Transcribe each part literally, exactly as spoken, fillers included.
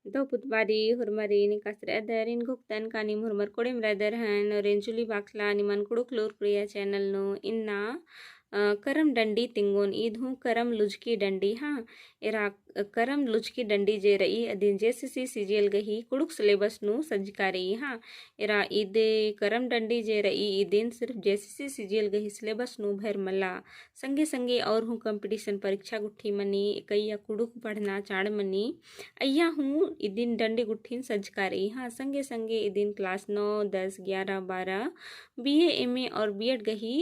दव पुत बारी होरमारिन एकासे रअदर, एन घोखदन का नीम होरमर कोड़ेम रअदर हन, और एन जुली बाखला निमन कुँड़ुख़ लूर कुड़िया channel नू इन्ना, अ, करम डंडी तिंगोन, ईद हूँ करम लुझकी डंडी, हाँ, एरा करम लुझकी डंडी जे रई, अदिन JCC CGL गही कुँड़ुख़ syllabus नू सज्जका रई, हाँ। एरा ईद करम डंडी जे रई, इदिन सिर्फ JCC CGL गही syllabus नू भर मल्ला। संगे संगे और हूँ competition परीक्षा गुट्ठी मनी, एकइया कुँड़ुख़ पढ़ना चाड़ मनी, अइया हूँ इदिन डंडी गुट्ठिन सज्जका रई, हाँ। संगे संगे इदिन class नौ, दस, ग्यारह, बारह, BA, MA और B.Ed गही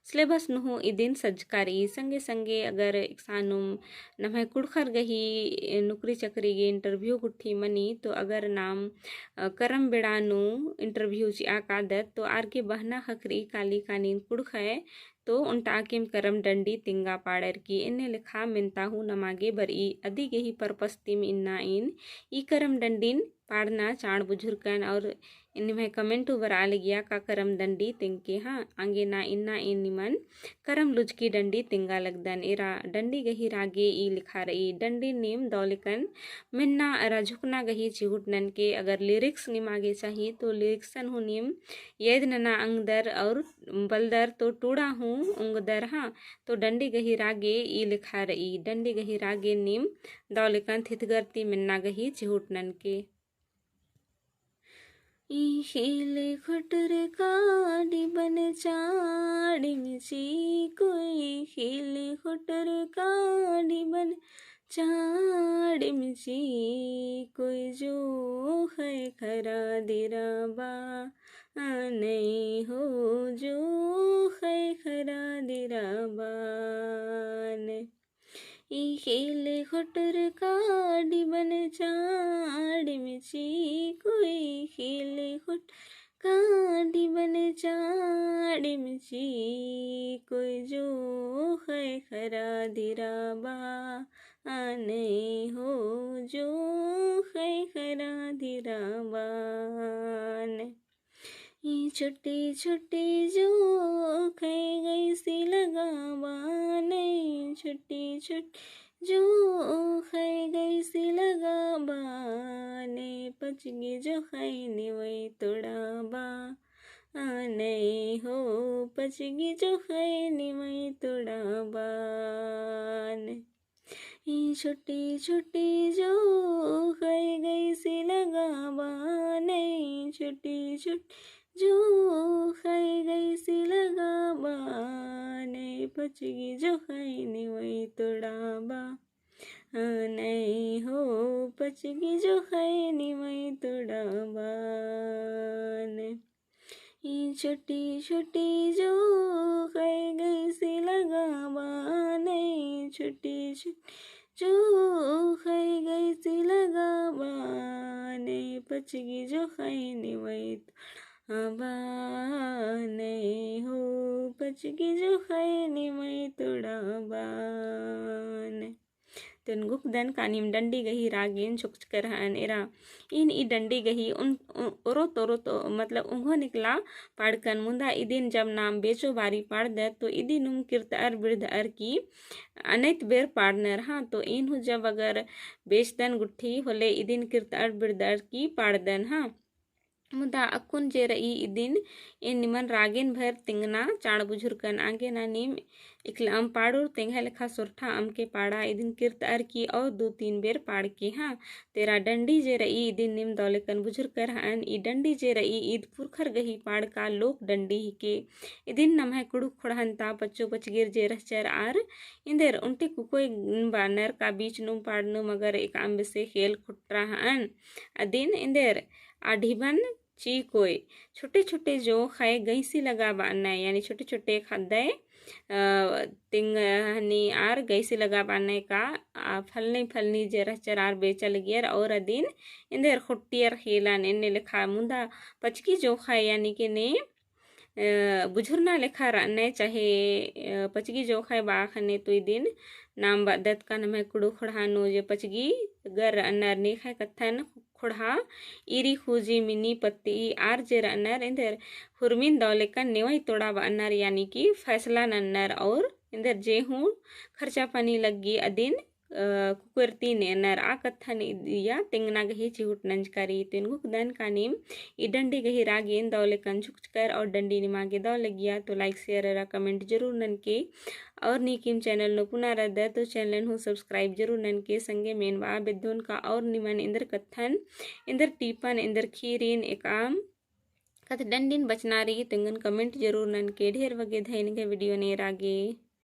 syllabus नू हूँ इदिन सज्जका रई। संगे संगे अगर एकसानुम नम्है कुँड़ुख़र गही, ए, नौकरी चकरी गे interview गुट्ठी मनी, तो अगर नाम, अ, करम बेड़ा नू interview चिआ कादत, तो आर गे बहना ख़क्खरई काली का नीन कुँड़ुख़य, तो ओन्टा अक्किम करम डंडी तिंगा पाड़र की, एन्ने लेखा मेन्ता हूँ नमा गे बरई। अदी गही purpose तिम इन्ना एन ई करम डंडिन पाड़ना चाड़ बुझुरकन, और निम्है comment हूँ बरआ लगिया का करम डंडी तिंगके, हाँ। आंगे ना इन्ना एन निमन करम लुझकी डंडी तिंगा लगदन। एरा डंडी गही रागे ई लेखा रई। डंडी नीम दव लेकन मेन्ना अरा झुकना गही चिहुट ननके। अगर lyrics निमा गे चाही तो lyricsन हूँ नीम याद नना अंगदर और बलदर तो टूड़ा हूँ उंगदर, हाँ। तो डंडी गही रागे ई लेखा रई। डंडी गही रागे नीम दव लेकन थिथगर ती मेन्ना गही चिहुट ननके। ई खेले खुटुर काडी बन चाड़ी मिची कोई, खेले खुटुर काडी बन चाड़ी मिची कोई, जो है खरा दिराबा नहीं हो, जो है खरा दिराबान। ई खेले खुटुर काडी बन चाड़ी मिची कोई, खेले खुटुर काडी बन चाड़ी मिची कोई, जो है खरा दिराबा नहीं हो, जो है खरा दिराबान। ई छोटी छोटी जोंख़य गइसी लगाबा ने, छोटी छोटी जोंख़य गइसी लगाबा ने, पचगी जोंख़य निवई तोड़ाबा ने हो, पचगी जोंख़य निवई तोड़ाबा ने। ई छोटी छोटी जोंख़य गइसी लगाबा ने, छोटी छोटी जोंख़य गइसी लगाबा ने, पचगी जोंख़य निवई तोड़ाबा ने हो, पचगी जोंख़य निवई तोड़ाबा ने। ई छोटी छोटी जोंख़य गइसी लगाबा ने, छोटी छोटी जोंख़य गइसी लगाबा ने, पचगी जोंख़य निवई तोड़ाबा ने हो, पचगी जोंख़य निवई तोड़ाबा ने। तेन गुकदन का नीम डंडी गही रागेन छोकचकर हन एरा। इन ई डंडी गही उन, उन, ओरो तोरो तो, मतलब, उंगो निकला पाड़कन मुंदा इदिन जब नाम बेचो बारी पाड़दत, तो इदिनुम किर्तअर बिड़दअर की अनैत बेर पाड़नर, हाँ। तो इन हूँ जब अगर बेचदन गुट्ठी होले इदिन किर्तअर बिड़दअर की पाड़दन, हाँ। मुदा अक्कुन जे रई इदिन एन निमन रागेन भर तिंगना चाड़ बुझुरकन। आंगे ना नीम इकलअम पाड़ुर तेंगा लेखा सोरठा अमके पाड़ा इदिन किर्तअर की और दू तीन बेर पाड़के, हाँ। तेरा डंडी जे रई इदिन नीम दव लेकन बुझुरकर हन। ई डंडी जे रई ईद पुरखर गही पाड़का लोक डंडी हिके। इदिन नम्है कुँड़ुख़ ख़ोंड़हन ता पच्चो पचगिर जे रहचर आर इन्देर उन्टे कुकोय बानर का बीच नुम पाड़नुम अगर एकअम बेसे खेल खुटरा हन। अदिन इन्देर आढिबन चीकोय। छोटे छोटे जोंख़य गइसी लगाबअनय, यानी छोटे छोटे ख़द्दय, अ, तिंग हनी आर गइसी लगाबअनय का, आ, फलनी फलनी जे रहचर आर बेचा लगियर और अदिन इन्देर खुट्टियर खेलन एन्ने लेखा। मुदा पचकी जोंख़य यानी कि ने अ, बुझुरना लेखा रअनय चाहे, अ, पचगी जोंख़य बआ ख़ने तो इदिन नाम बअदत का नम्है कुँड़ुख़ ख़ोंड़हा नू जे पचगी गर रअनर नेख़य कत्थन ख़ोंड़हा ईरी ख़ूजी मिनी पत्ती आर जे रअनर इन्देर हुरमिन दव लेकन नेवई तोड़ाबअनर यानी कि फैसला नन्नर और इन्देर जे हूँ खर्चा पानी लग्गी अदिन अ, कुकुरती नेनर आ कत्थन इदिया तेंगना गही चिहुट नंजकारी। तो एन घुकदन का नीम ई डंडी गही रागेन दव लेकन झुकचकर और डंडी निमा गे दव लगिया। तो like, share अरा comment जरूर ननके। और नीकिम channel नू पुना रअदर तो channel हूँ subscribe जरूर ननके। संगे मेन बआ बेद्दोन का और निमन एन्देर कत्थन, एन्देर टीपन, एन्देर खीरिन एकअम कत्थ डंडिन बचना रई तो एंगन comment जरूर ननके। ढेर बग्गे धैन गे video नेरा गे।